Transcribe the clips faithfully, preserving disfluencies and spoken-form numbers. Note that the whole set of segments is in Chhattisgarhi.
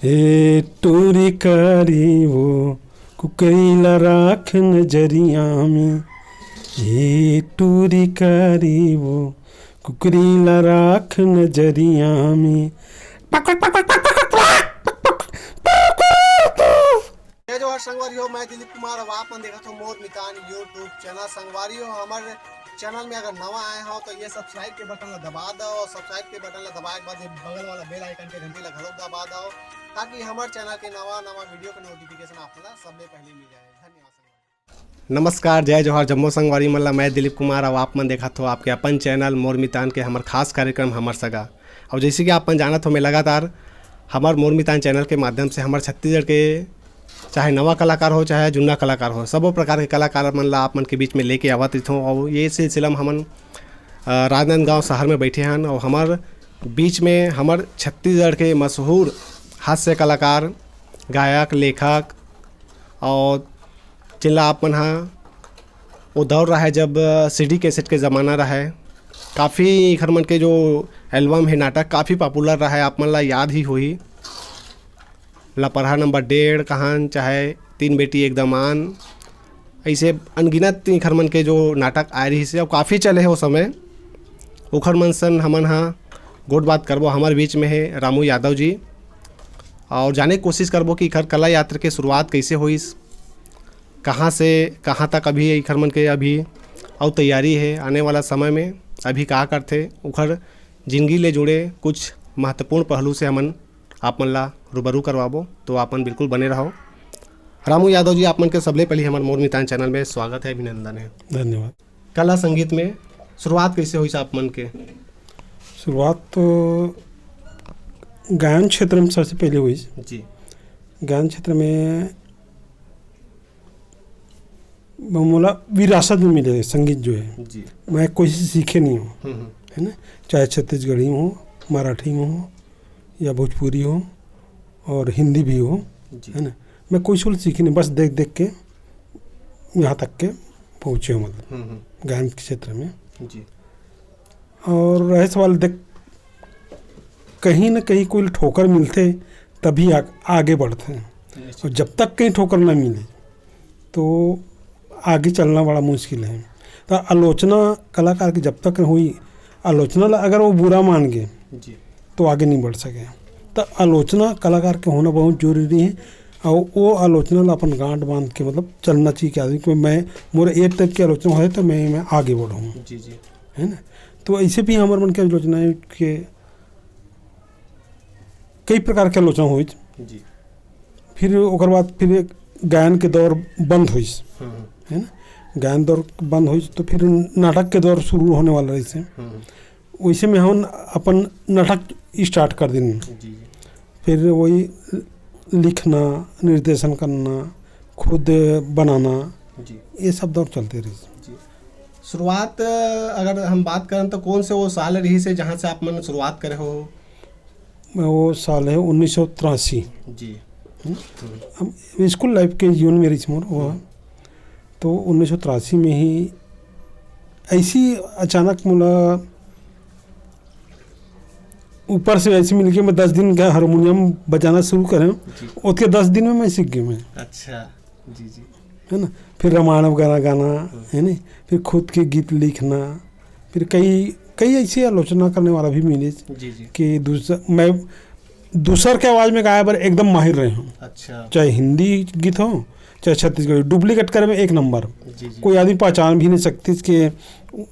ए टूरी कारी वो कुकरी ला राख नजरिया में, ए टूरी कारी वो कुकरी ला राख नजरिया में। जय जोहार संगवारी हो, मैं दिलीप कुमार। अब आप मन देखत हो मोर मितान YouTube चैनल। संगवारी हो, हमर चैनल में अगर नवा आए हो तो ये सब्सक्राइब के बटन ला दबा दो, और सब्सक्राइब के बटन ला दबाए के बाद ये बगल वाला बेल आइकन के घंटी ला घलोक दबा दो, ताकि हमर चैनल के नवा नवा वीडियो के नोटिफिकेशन आप ला सबले पहले मिल जाए। धन्यवाद संगवारी। नमस्कार, जय जोहार, जम्मो संगवारी मन ला। मैं दिलीप कुमार, अब आप मन देखत हो आपके अपन चैनल मोर मितान के हमर खास कार्यक्रम हमर सगा। और जैसे कि आप मन जानत हो, मैं लगातार हमर मोर मितान चैनल के माध्यम से हमर छत्तीसगढ़ के चाहे नवा कलाकार हो, चाहे जुन्ना कलाकार हो, सबो प्रकार के कलाकार मन ला आप मन के बीच में लेके आवत रहिथों। और ये सिलसिला में हमन, अ, राजनांदगांव शहर में बैठे हन और हमर बीच में हमर छत्तीसगढ़ के मशहूर हास्य कलाकार, गायक, लेखक और जेला आप मन हा, वो दौर रहा है जब, अ, सीडी कैसेट के ज़माना रहा है। काफ़ी इखर मन के जो एल्बम है, नाटक काफ़ी पॉपुलर रहा है, आप मन ला याद ही होही। लपरहा नंबर डेढ़, कहान, चाहे तीन बेटी एक दमान, ऐसे अनगिनत इखर मन के जो नाटक आए रहिस हे, अउ काफ़ी चले हे वो समय। ओखर मन सन हमन हा गोठ बात करबो। हमर बीच में है रामू यादव जी, और जाने के कोशिश करबो कि इखर कला यात्रा के शुरुआत कैसे होइस, कहाँ से कहाँ तक अभी इखर मन के अभी अउ तैयारी है आने वाला समय में, अभी का करथे, उखर जिंदगी ले जुड़े कुछ महत्वपूर्ण पहलू से हमन आप मन ला रूबरू करवाबो। तो आप मन बिल्कुल बने रहो। रामू यादव जी, आप मन के सबले पहले हमर मोर मितान चैनल में स्वागत है, अभिनंदन है। धन्यवाद। कला संगीत में शुरुआत कैसे होइस आप मन के? शुरुआत तो गायन क्षेत्र में सबसे पहले होइस। जी। गायन क्षेत्र में मोला विरासत में मिले संगीत जो है, जी। मैं कोई से सीखे नहीं हूँ, हम्म, हम्म। है ना? चाहे छत्तीसगढ़ी हो, मराठी में हो या भोजपुरी हो और हिंदी भी हो, जी। है ना? मैं कोई से सीखे नहीं, बस देख देख के यहाँ तक के पहुँचे हूँ, मतलब हम्म, हम्म। गायन के क्षेत्र में। जी। और रहे सवाल, देख, कहीं ना कहीं कोई ठोकर मिलथे, तभी आ-, आगे बढ़थे। निश्चित। और जब तक कहीं ठोकर ना मिले, तो आगे चलना बड़ा मुश्किल है। तो आलोचना कलाकार की जब तक हुई, आलोचना ला अगर वो बुरा मान गए, जी। तो आगे नहीं बढ़ सके। तो आलोचना कलाकार के होना बहुत जरूरी है, और वो आलोचना ला अपन गांठ बांध के, मतलब, चलना चाहिए कि आदमी को मैं, मोर एक टाइप की आलोचना होए तो मैं, मैं आगे बढ़ूँ, जी, जी। है ना? तो ऐसे भी हमारे मन के आलोचना है कि कई प्रकार के आलोचना होइस। जी। फिर ओकर बाद फिर एक गायन के दौर बंद होइस, हम्म। है ना? गायन दौर बंद होइस तो फिर नाटक के दौर शुरू होने वाला रहिस हे। हम्म। वैसे में हमन अपन नाटक स्टार्ट कर दिन। जी, जी। फिर वही लिखना, निर्देशन करना, खुद बनाना, जी। ये सब दौर चलते रहिस। जी। शुरुआत, अ, अगर हम बात करन तो कौन से वो साल रहिस हे जहाँ से आप मन शुरुआत करे हो? वो साल है उन्नीस सौ तिरासी। जी। हम्म? हम्म। हम स्कूल लाइफ के जीवन में रहिस मोर वो। हम्म। तो उन्नीस सौ तिरासी में ही ऐसी अचानक मोला ऊपर से ऐसे मिल के मैं दस दिन का हारमोनियम बजाना शुरू करें, जी। ओतके दस दिन में मैं सीख गए मैं। अच्छा, जी, जी। है ना? फिर रामायण वगैरह गाना, हम्म। है ना? फिर खुद के गीत लिखना, फिर कई, कई ऐसी आलोचना करने वाला भी मिले जी, जी। कि दूसर, मैं दूसर के आवाज़ में गाए बर एकदम माहिर रहे हूँ। अच्छा। चाहे हिंदी गीत हो, चाहे छत्तीसगढ़ी, डुप्लीकेट करे में एक नंबर। जी, जी। कोई आदमी पहचान भी नहीं सकती कि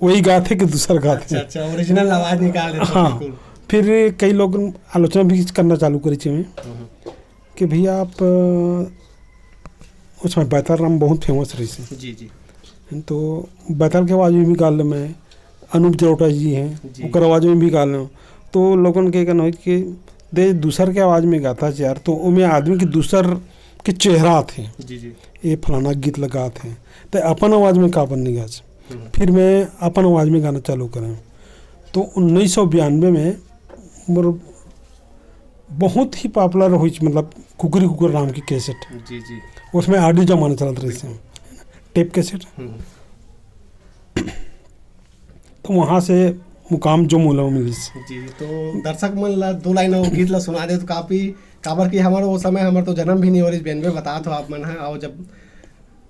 वही गात है कि दूसर गात अच्छा, है। अच्छा, ओरिजिनल आवाज़ निकाल देते हैं, हाँ। बिल्कुल। फिर कई लोग आलोचना भी करना चालू करी छे में हम्म। कि भैया आप, अ, उस समय बैताल राम बहुत फेमस रहिस हे। जी, जी। तो बैताल के आवाज़ में भी गा ले मैं, अनूप जलोटा जी हैं, जी। ओकर आवाज़ में भी गा ले। तो लोगन के कहना होई कि दे दूसर के आवाज़ में गाथा यार, तो ओमे आदमी के दूसर के चेहरा आथे। जी, जी। ये फलाना गीत ला गात हे, तो अपन आवाज़ में काबर नहीं गाच? हम्म। फिर मैं अपन आवाज़ में गाना चालू करें। तो उन्नीस सौ बयानवे में मोर बहुत ही पॉपुलर होइस, मतलब कुकरी कुकरी राम की कैसेट। जी, जी। उसमें ऑडियो जमाना चलत रहिस हे, टेप कैसेट। हम्म। तो वहाँ से मुकाम जो मोला मिलिस। जी, तो दर्शक मन ला दो लाइन वो गीत ला सुना दे तो काफ़ी काबर कि हमर वो समय, हमर तो जन्म भी नहीं हो रहिस, बेनबे बतात हो आप मन ह। और जब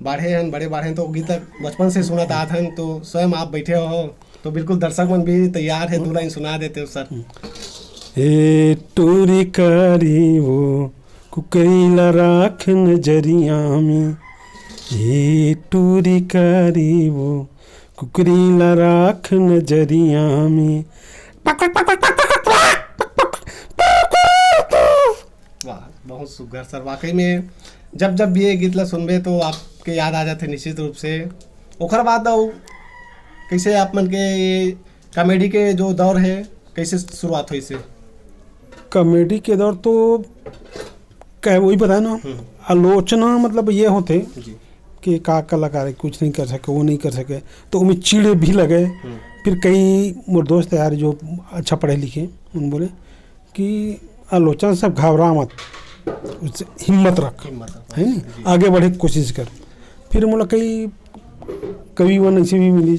बाढ़े हन, बड़े बाढ़े हन, तो गीत बचपन से सुनत आत हन, तो स्वयं आप बैठे हो, तो बिल्कुल दर्शक मन भी तैयार है, दो लाइन सुना देते हो सर। ए टूरी कारी वो कुकरी ला राख नजरिया में, ए टूरी कारी वो कुकरी ला राख नजरिया में। वाह, बहुत सुघर सर। वाकई में जब जब भी ये गीत ला सुनबे तो आपके याद आ जाते निश्चित रूप से। ओकर बाद अउ कैसे आप मन के ये कॉमेडी के जो दौर है, कैसे शुरुआत हुई से? कॉमेडी के दौर तो कह वही बताए ना, हम्म। आलोचना मतलब ये होते जी। कि का कलाकार है, कुछ नहीं कर सके, वो नहीं कर सके, तो उमें चिढ़ भी लगे। हम्म। फिर कई मोर दोस्त यार जो अच्छा पढ़े लिखे, उन बोले कि आलोचना से घबरा मत, उससे हिम्मत रख, हिम्मत रख, है नी? जी। आगे बढ़े के कोशिश कर। फिर मोला कई कवि वन ऐसे भी मिली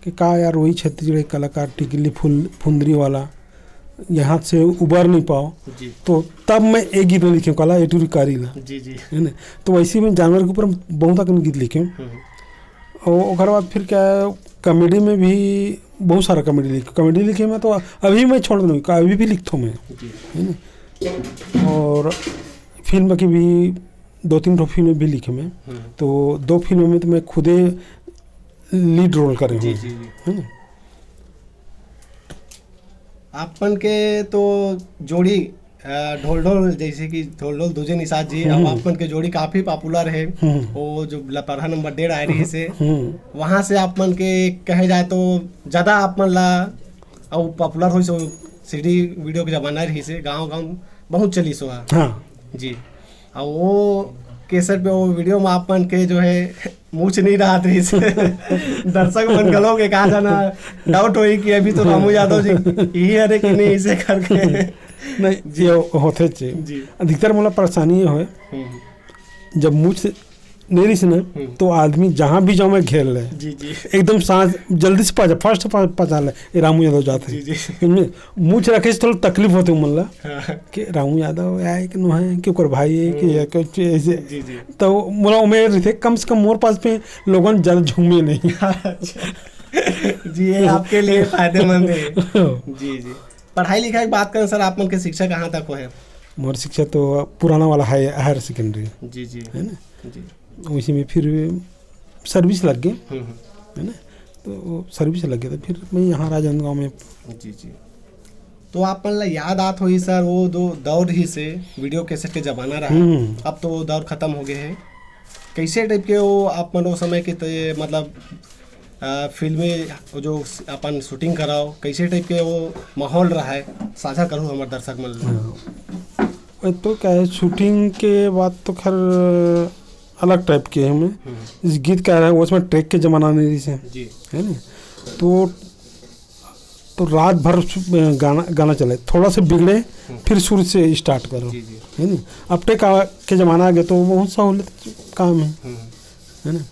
कि का यार, वही छत्तीसगढ़ी कलाकार टिकली फुल फुंदरी वाला, यहाँ से उबर नहीं पाओ। जी। तो तब मैं एक गीत में लिखे कला एटुरी कारी ला, जी, जी। है ना? तो वैसे में जानवर के ऊपर बहुत अकन गीत लिखे। हम्म। और ओकर बाद फिर क्या है, कॉमेडी में भी बहुत सारा कॉमेडी लिखे, कॉमेडी लिखे मैं तो अभी मैं छोड़ दूँ, अभी भी लिखता हूँ मैं, जी। है ना? और फिल्म की भी दो तीन ठो फिल्म भी लिखे मैं, हम्म। तो दो फिल्म में तो मैं खुदे लीड रोल करे जी, हूँ, जी, जी। है ना? आपन के तो जोड़ी, अ, ढोल ढोल, जैसे कि ढोल ढोल दूजे निषाद जी, अब हम्म। आपन के जोड़ी काफी पॉपुलर है। हम्म। वो जो लपरहा नंबर डेढ़ आए रही से, हम्म। वहाँ से आप मन के कहे जाए तो ज्यादा आप मन ला, और पॉपुलर होई सो सीडी वीडियो के जमाना रही से, गांव गांव बहुत चली सो है। हाँ। जी। और वो कैसेट पे, वो वीडियो में आप मन के जो है मूछ नहीं रहा रही से, दर्शक मन घलो के कहा जाना डाउट होई कि अभी तो रामू यादव जी यही हरे कि नहीं, इसे करके। नहीं, जी। ये होते चे। जी। अधिकतर मोला परेशानी ये होए, हम्म। जब मूछ नहीं रहिस ना, हम्म। तो आदमी जहाँ भी जाओ, मैं घेर ले। जी, जी। एकदम सांस जल्दी से पचा, फर्स्ट पचा ले, "ए, रामू यादव जात है।" जी, जी। समझे? मूछ रखे से थोड़ा तकलीफ होते उमन ला, हाँ। कि रामू यादव आए कि नो है, कि ओकर भाई है, कि हम्म। या कुछ ऐसे। जी, जी। तो मोला उम्मीद रही थे, कम से कम मोर पास पे लोगन ज्यादा झूमे नहीं। अच्छा। जी, ये आपके लिए फायदेमंद है। जी, जी। पढ़ाई लिखाई की बात करें सर, आप मन के शिक्षा कहाँ तक हो है? मोर शिक्षा तो पुराना वाला है, हायर सेकेंडरी। जी, जी। है ना? जी। उसी में फिर सर्विस लग गए, हम्म, हम्म। है ना? तो सर्विस लग गया, तो फिर मैं यहाँ राजनांदगांव में। जी, जी। तो आप मन ला याद आत होही सर, वो दो दौर ही से वीडियो कैसेट के जमाना रहा, हम्म। अब तो वो दौर खत्म हो गए है। कैसे टाइप के वो आप मन वो समय के ते, मतलब, अ, फिल्मी वो जो अपन शूटिंग कराओ, कैसे टाइप के वो माहौल रहा है, साझा करूँ हमारे दर्शक मन ले। हाँ। वो तो क्या है, शूटिंग के बाद तो खैर अलग टाइप के हमें। हम्म। इस गीत का है, वो उसमें ट्रैक के जमाना नहीं रही से। जी। है ना? तो, तो रात भर सु-, गाना, गाना चले, थोड़ा सा बिगड़े, हम्म। फिर शुरू से स्टार्ट करो। जी, जी। है ना? अब ट्रैक आ-, के जमाना आ गया, तो बहुत सहूलियत काम है। हम्म। है ना?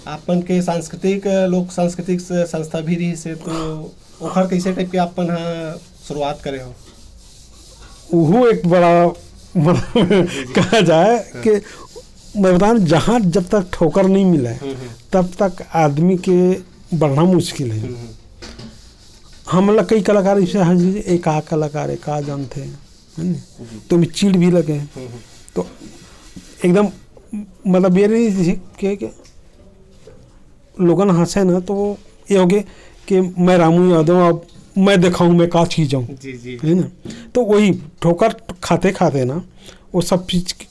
आपन के सांस्कृतिक, लोक सांस्कृतिक स-, संस्था भी रही से, तो ओखर कैसे टाइप के आपन ह शुरुआत करे हो? उहू एक बड़ा, मतलब, जी, जी। कहा जाए हाँ। कि मैं बता रहा हूँ, जहाँ जब तक ठोकर नहीं मिला है, हम्म, हम्म। तब तक आदमी के बढ़ना मुश्किल है। हम्म, हम्म। हमला कई कलाकार इसे, "हाँ जी, ये का कलाकार है, का जानते हैं?" है ना? जी। तो मैं चिढ़ भी लगे। हम्म, हम्म। तो एकदम, मतलब, ये नहीं कि, कि लोगन हंसे ना, तो वो ये हो गए कि मैं रामू यादव, अब मैं दिखाऊं मैं का चीज हूँ। जी, जी। है ना? तो वही ठोकर खाते खाते ना, वो सब चीज की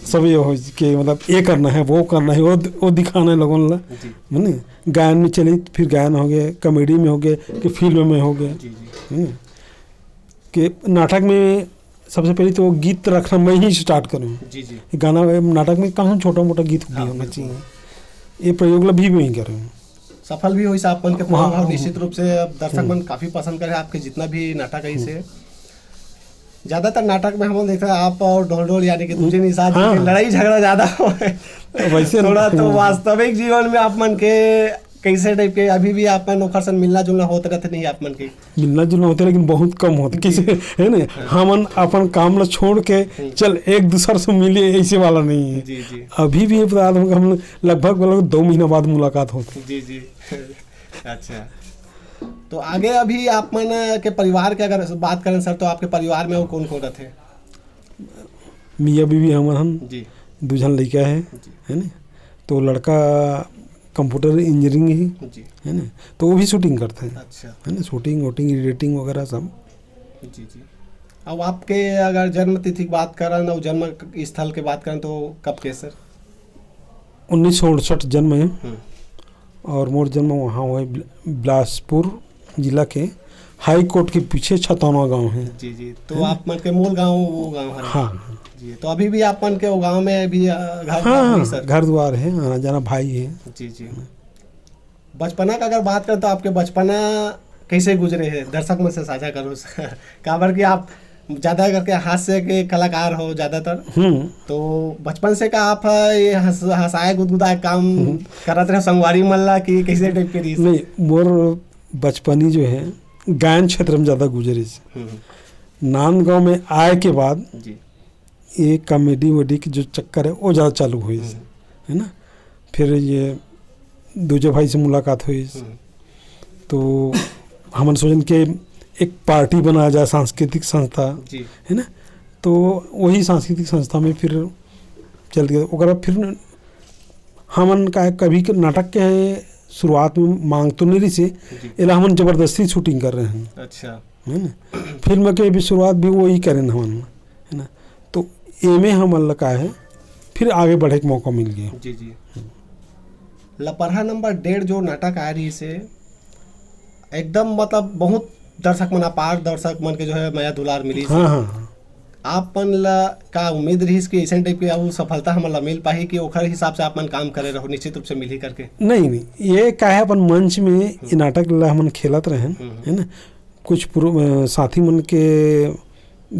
सब ये हो कि, मतलब, ये करना है, वो करना है, वो, वो दिखाना है लोगन ला। जी। है ना? गायन में चली, फिर गायन हो गए, कॉमेडी में हो गए, कि फिल्म में हो गए। जी, जी। है ना? कि नाटक में सबसे पहले तो गीत रखना मैं ही स्टार्ट करूँ। जी, जी। गाना, नाटक में कहाँ छोटा मोटा गीत भी हाँ, होना बिल्कुल। चाहिए। ये प्रयोग ला भी मैं ही करूँ। सफल भी होई से आप मन के हाँ, पूरा भाव हाँ, निश्चित हाँ। रूप से अब दर्शक हम्म। मन काफी पसंद करे आपके जितना भी नाटक है हम्म। इसे। ज्यादातर नाटक में हम लोग देखते हैं आप और ढोल ढोल यानी कि दूजे निषाद जी के हाँ। लड़ाई झगड़ा ज्यादा हो। वैसे थोड़ा तो हम्म। वास्तविक जीवन में आप मन के कैसे टाइप के अभी भी आप मन ओखर से मिलना जुलना होत रहथे नहीं आप मन के? मिलना जुलना होथे, लेकिन बहुत कम होथे। जी। किसी, है ना, हाँ। हमन अपन काम ला छोड़ के हम्म। चल एक दूसर से मिले, ऐसे वाला नहीं है। जी, जी। अभी भी ये बता दूं कि हम लगभग, लगभग दो महीना बाद मुलाकात होथे। जी, जी। अच्छा, तो आगे अभी आप मन के परिवार के अगर बात करें सर, तो आपके परिवार में वो कौन कौन रहथे? मियाँ बीवी हमन हन, जी। दू झन लइका हे, जी। है ना? तो लड़का कंप्यूटर इंजीनियरिंग ही, जी। है ना? तो वो भी शूटिंग करथे, अच्छा। है ना? शूटिंग वूटिंग, एडिटिंग वगैरह सब। जी, जी। अब आपके अगर जन्म तिथि की बात करन और जन्म स्थल की बात करन, तो कब के सर? उन्नीस सौ अड़सठ जन्म है हम्म। और मोर जन्म वहाँ हुआ है, बिल-, बिलासपुर जिला के हाई कोर्ट के पीछे छतौना गांव है। जी, जी। तो है ना? आप मन के मूल गांव वो गांव है? हाँ। जी, तो अभी भी आप मन के वो गांव में भी, अ, घर हाँ, दुआर है हाँ, सर? घर दुआर है, आना जाना भाई है। जी, जी। बचपना का अगर बात करें तो आपके बचपना कैसे गुजरे है, दर्शक मन से साझा करो सर। काबर कि आप ज्यादा करके हास्य के कलाकार हो ज्यादातर। हम्म। तो बचपन से का आप ये हंस-, हंसाए गुदगुदाए काम हम्म। करत रहे संगवारी मन ला कि कैसे टाइप के रहिस? नहीं, मोर बचपनी जो है गायन क्षेत्र में ज्यादा गुजरिस। हम्म। नांदगांव में आए के बाद जी। ये कॉमेडी वॉमेडी के जो चक्कर है, वो ज्यादा चालू होइस, हम्म। है ना? फिर ये दूजे भाई से मुलाकात होइस, हम्म। तो हमन सोचन के एक पार्टी बनाया जाए, सांस्कृतिक संस्था, जी। है ना? तो वही सांस्कृतिक संस्था में फिर चल गए। ओकरा फिर हमन का कभी के नाटक के शुरुआत में मांग तो नहीं रहिस हे, जी। एला हमन जबरदस्ती शूटिंग कर रहे हैं। अच्छा। है ना? फिल्म के भी शुरुआत भी वही करेन हमन, है ना? तो एमे हमन ला का है, फिर आगे बढ़े के मौका मिल गया। जी, जी। लपरहा नंबर डेढ़ जो नाटक आए रहिस हे, एकदम मतलब बहुत दर्शक मन, अपार दर्शक मन के जो है मया दुलार मिलिस हे। हाँ, हाँ, हाँ। आप मन ला का उम्मीद रहिस कि ऐसन टाइप के अउ सफलता हमन ला मिल पाही कि ओखर हिसाब से आप मन काम करे रहो, निश्चित रूप से मिलही करके? नहीं, नहीं, ये का है, अपन मंच में ये नाटक ला हमन खेलत रहेन, हम्म। है ना? कुछ पुरु-, अ, साथी मन के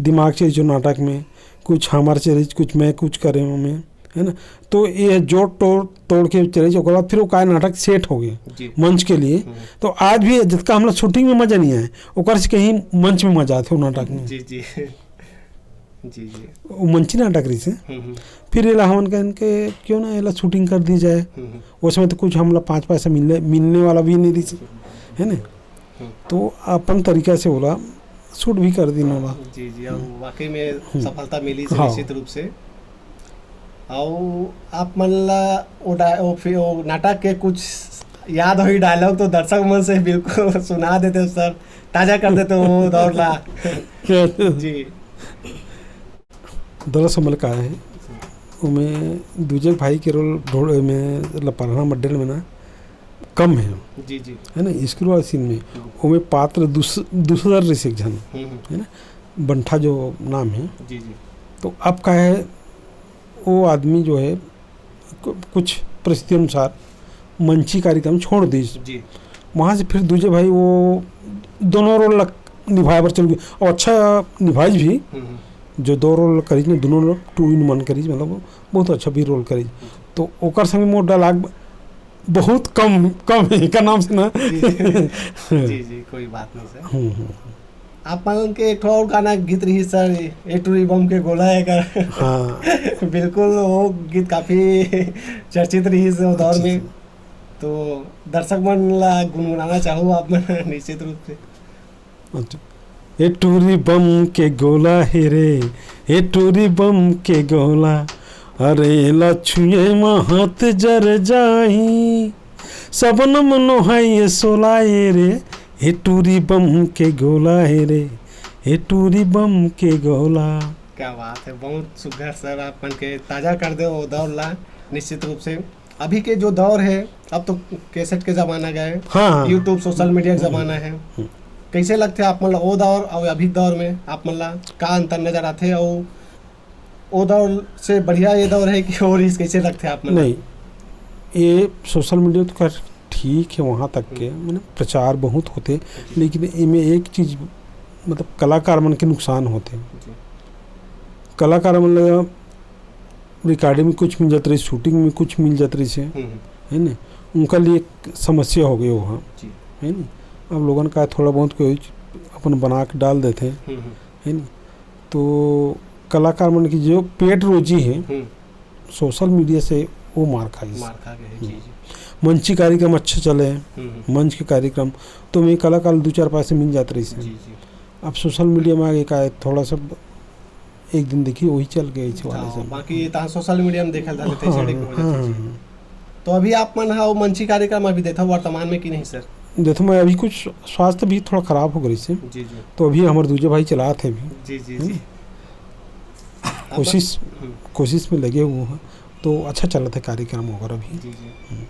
दिमाग चलिस जो नाटक में, कुछ हमार चलिस, कुछ मैं कुछ करे में, है ना? तो ये जोड़ तोड़, तोड़ के चलिस, ओकर बाद फिर वो का नाटक सेट हो गए जी। मंच के लिए। हम्म। तो आज भी जितका हमला शूटिंग में मजा नहीं आए, ओकर से कहीं मंच में मजा आथे वो नाटक में। जी, जी। जी, जी। वो मंची नाटक रहिस हे। हम्म, हम्म। फिर एला हमन कहन के क्यों ना एला शूटिंग कर दी जाए। हम्म, हम्म। वो समय तो कुछ हमला पाँच पैसा मिलने, मिलने वाला भी नहीं रहिस हे, है ना? हम्म। तो अपन तरीका से ओला शूट भी कर दिन ओला। जी, जी, अब वाकई में हम्म। सफलता मिलिस हे हाँ। निश्चित रूप से। अउ आप मन ला ओ डा-, ओ फि-, ओ नाटक के कुछ याद होही डायलॉग तो दर्शक मन से बिल्कुल सुना देते हो सर, ताजा कर देते हो वो दौर ला। जी। दरअसल का है, ओमे दूजे भाई के रोल ढोल में लपरहा मड्डेल में ना कम है, जी, जी। है ना? स्कूल वाला सीन में हम्म। ओमे पात्र दूस-, दूसर रहिस एक झन, हम्म, हम्म। है ना? बंठा जो नाम है। जी, जी। तो अब का है, वो आदमी जो है कु-, कुछ परिस्थिति अनुसार मंची कार्यक्रम छोड़ दिस। जी। वहाँ से फिर दूजे भाई वो दोनों रोल लग-, निभाए बर चल गए। और अच्छा निभाइस भी। हम्म, हम्म। जो दो रोल करिस ने, दोनों रोल two in one करिस, मतलब वो बहुत अच्छा भी रोल करिस। तो ओकर संग मोर डायलॉग बहुत कम, कम है, एकर नाम से ना। जी, जी। जी, जी, कोई बात नहीं सर। हम्म, हम्म। आप मन के एक ठो और गाना गीत रहिस सर, ए टूरी बम के गोला है कर। हाँ। बिल्कुल, वो गीत काफी चर्चित रहिस वो दौर में। अच्छा। तो दर्शक मन ला गुनगुनाना चाहू आप मन निश्चित रूप से। अच्छा। ए टूरी बम के गोला हे रे, ए टूरी बम के गोला, अरे एला छुए म हाथ जर जाही, सबनम नोहाई ए सोला ए रे, ए टूरी बम के गोला हे रे, ए टूरी बम के गोला। क्या बात है, बहुत सुघर सर, आप मन के ताजा कर दे वो दौर ला। निश्चित रूप से अभी के जो दौर है, अब तो कैसेट के जमाना गए, हाँ, हाँ। YouTube, सोशल मीडिया के हम्म। जमाना है। हम्म। कैसे लगथे आप मन ला वो दौर और अभी दौर में आप मन ला का अंतर नजर आथे और वो दौर से बढ़िया ये दौर है कि और इस कैसे लगथे आप मन ला? नहीं, ये सोशल मीडिया तो खैर ठीक है वहाँ तक के, हम्म। माने प्रचार बहुत होथे, जी। लेकिन इमे एक चीज, मतलब कलाकार मन के नुकसान होथे। जी। कलाकार मन ला रिकॉर्डिंग में कुछ मिल जात रहिस, शूटिंग में कुछ मिल जात रहिस हे, हम्म, हम्म। है ना? उनका लिए एक समस्या हो गई वो, हाँ, जी। है नी? अब लोगन का थोड़ा बहुत कोई अपन बना के डाल देथे, हम्म, हम्म। है नी? तो कलाकार मन की जो पेट रोजी है, हम्म। सोशल मीडिया से वो मार खाइस। मार खा गए, जी, हम्म। जी। मंची कार्यक्रम अच्छा चले, हम्म, हम्म। मंच के कार्यक्रम, तो मैं कलाकार दो चार पैसे मिल जात रहिस हे। जी, जी। अब सोशल मीडिया में आगे का है, थोड़ा सा एक दिन देखी, वही चल गए इस वाले हाँ, से। बाकी तहाँ सोशल मीडिया में देखल था, हाँ, तेसरे के वजह से, हाँ, जी। हाँ। तो अभी आप मन हा वो मंची कार्यक्रम अभी देथा वर्तमान में कि नहीं सर? देखो, मैं अभी कुछ स्वास्थ्य भी थोड़ा खराब हो गई से, जी, जी। तो अभी हमारे दूजे भाई चलात हे अभी। जी, जी, है जी। ना? अब कोशिश, हम्म। कोशिश में लगे हुए हैं, तो अच्छा चलत हे कार्यक्रम वगैरह भी। जी, जी। हम्म।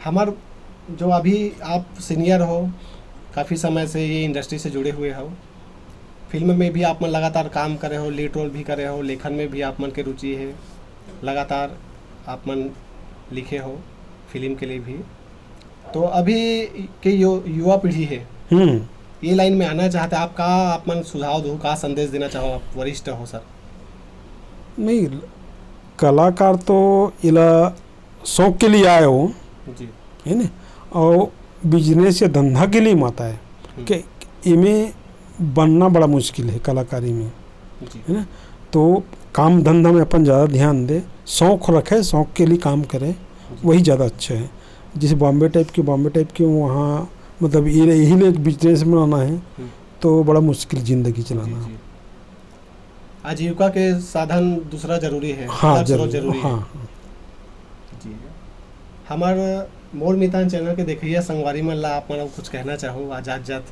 हमार जो अभी आप सीनियर हो, काफ़ी समय से ये इंडस्ट्री से जुड़े हुए हो, फिल्म में भी आप मन लगातार काम करे हो, लीड रोल भी करे हो, लेखन में भी आप मन के रुचि है, लगातार आप मन लिखे हो फिल्म के लिए भी। तो अभी के यो, युवा पीढ़ी है, हम्म। ये लाइन में आना चाहते हैं, आप का आप मन सुझाव दो, का संदेश देना चाहो, आप वरिष्ठ हो सर? नहीं, कलाकार तो इला शौक के लिए आए हो, जी। है ना? और बिजनेस या धंधा के लिए मत आए, हम्म। कि इमें बनना बड़ा मुश्किल है कलाकारी में, जी। है ना? तो काम धंधा में अपन ज़्यादा ध्यान दे, शौक रखे, शौक के लिए काम करे, जी। वही ज़्यादा अच्छा है। जैसे बॉम्बे टाइप के, बॉम्बे टाइप के वहाँ, मतलब, ये, यही ले बिजनेस बनाना है, हम्म। तो बड़ा मुश्किल ज़िंदगी चलाना। जी, जी। आजीविका के साधन दूसरा जरूरी है, हाँ, आर्थिक स्रोत जरूर, जरूरी है। हाँ, हाँ। जी। हमार मोर मितान चैनल के देखइया संगवारी मन ला आप मन कुछ कहना चाहो, आजाद जात?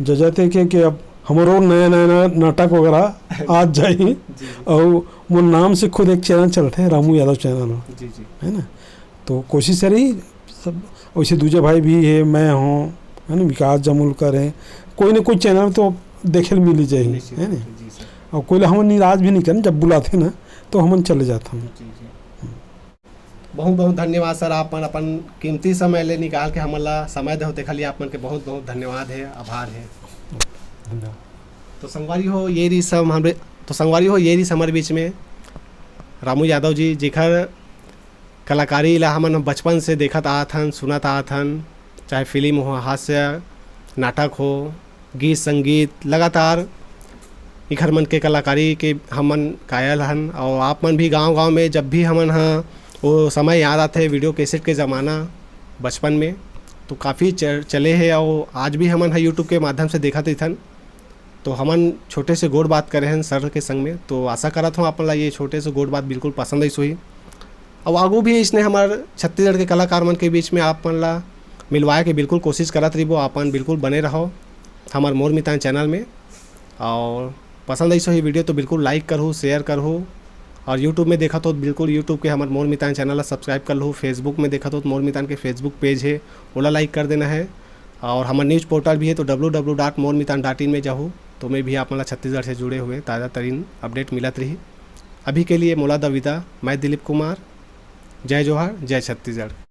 जजाते के कि अब हमरो नया नया ना-, नाटक वगैरह आज जाही। जी, जी। और मोर नाम से खुद एक चैनल चलते हैं, रामू यादव चैनल, जी, जी। है ना? तो कोशिश रही सब, वैसे दूजे भाई भी है, मैं हूँ, है ना, विकास जमुलकर है, कोई ना कोई चैनल तो देखे ल मिल ही जाही, निश्चित है ना? रूप से, जी सर। और कोई ला हमन निराश भी नहीं करन, जब बुलाते ना तो हमन चले जाते हैं। जी, जी। बहुत बहुत धन्यवाद सर, आप मन अपन कीमती समय ले निकाल के हमन ला समय देहो, तेखर लिए आप मन के बहुत बहुत धन्यवाद है, आभार है। धन्यवाद। तो संगवारी हो, ये रही सब हमरे, तो संगवारी हो, ये रही हमर बीच में रामू यादव जी, जेकर कलाकारी ला हमन बचपन से देखत आत हन, सुनत आत हन, चाहे फिल्म हो, हास्य नाटक हो, गीत संगीत, लगातार इखर मन के कलाकारी के हमन कायल हन। और आप मन भी गांव-गांव में, जब भी हमन ह, वो समय याद आथे, वीडियो कैसेट के ज़माना बचपन में, तो काफ़ी च-, चले हे। और आज भी हमन ह YouTube के माध्यम से देखत रहिथन। तो हमन छोटे से गोठ बात करे हन सर के संग में, तो आशा करत हूँ आप मन ला ये छोटे से गोठ बात बिल्कुल पसंद आइस होही। अउ आगू भी इसने हमर छत्तीसगढ़ के कलाकार मन के बीच में आप मन ला मिलवाए के बिल्कुल कोशिश करत रहिबो। आप मन बिल्कुल बने रहो हमर मोर मितान चैनल में। और पसंद आइस होही वीडियो तो बिल्कुल like करहू, share करहू। और YouTube में देखत हो तो बिल्कुल YouTube के हमर मोर मितान चैनल ला subscribe कर लहू। Facebook में देखत हो तो मोर मितान के Facebook page है, ओला like कर देना है। और हमर news portal भी है, तो डब्ल्यू डब्ल्यू डॉट मोर मितान डॉट इन में जाहू, तो मैं भी आप मन ला छत्तीसगढ़ से जुड़े हुए ताज़ा तरीन update मिलत रही। अभी के लिए मोला दव विदा, मैं दिलीप कुमार। जय जोहार, जय छत्तीसगढ़।